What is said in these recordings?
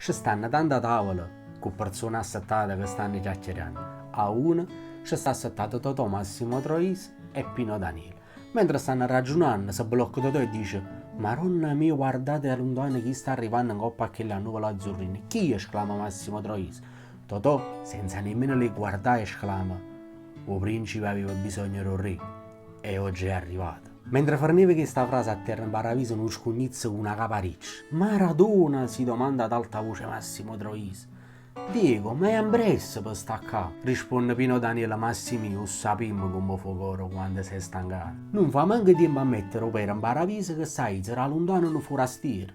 Ce stanno tanta tavole cu perzone assettate che stanno chiacchierianno. A una ce sta assettato Totò Massimo Troisi e Pino Daniele. Mentre stanno arraggiunanno, se blocca Totò e dice, Maronna mia, guardate 'a luntano chi sta arrivanno 'ncoppa a chella nuvola azzurrina. Chi è? esclama Massimo Troisi. Totò, senza nemmeno le guardà, esclama, 'O principe aveva bisogno d' 'o re e oggi è arrivato. Mentre ferneva chesta frase atterra 'mparaviso nu scugnizzo cu na capa riccia. Maradona? si domanda ad alta voce Massimo Troisi. Diego, ma è ambressa pe sta ccà? Risponne Pino Daniele Massimì, 'o ssapimmo comme fa 'o core quando s'è stancato. Nun fa manco tiempo a mettere 'o pere 'mparaviso che s'aiza da luntano nu furastiero,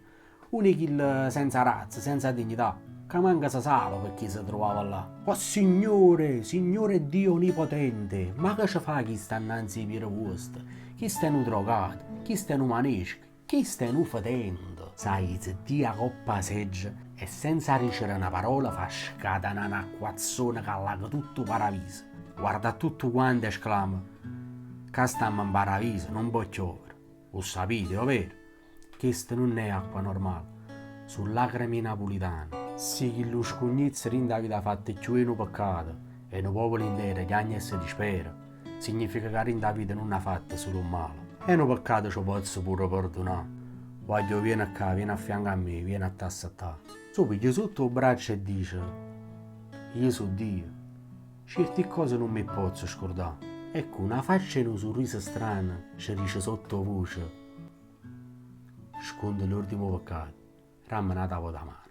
uno 'e chille senza razza, senza dignità, ca manco se sape pecché se truvava là. O Signore, Signore Dio Onnipotente, ma che ce fa chisto annanze 'e piede vuoste? Chisto è nu drogato, chisto è nu manesco, Chisto è nu fetente! S'aiza Dio 'a copp' 'a seggia e senza dicere na parola fa scatenà n'acquazzone ca allaga tutto 'o paraviso. Guarda a tuttu quante e esclama, Ccà stammo 'mparaviso, nun po' chiovere. 'O ssapite, è overo? Chesta nun è acqua normale, so' lacreme 'e napulitane. Si chillu scugnizzo dint' 'a vita ha fatto cchiù 'e nu peccato e nu popolo intero chiagne e se dispera, Significa ca dint' 'a vita nun ha fatto sulo 'o mmale. È nu peccato c' 'o pozzo pure perdunà. Guagliò viene ccà, viene a fianco a me, viene a t'assettà. S' 'o piglia sott' 'o braccio e dice, Io so' Dio, cierti ccose nun m' 'e pozzo scurdà. E cu na faccia 'e nu surriso strano ce dice sottovoce, Sconta l'urdimo peccato, damme n'ata vota 'a mano.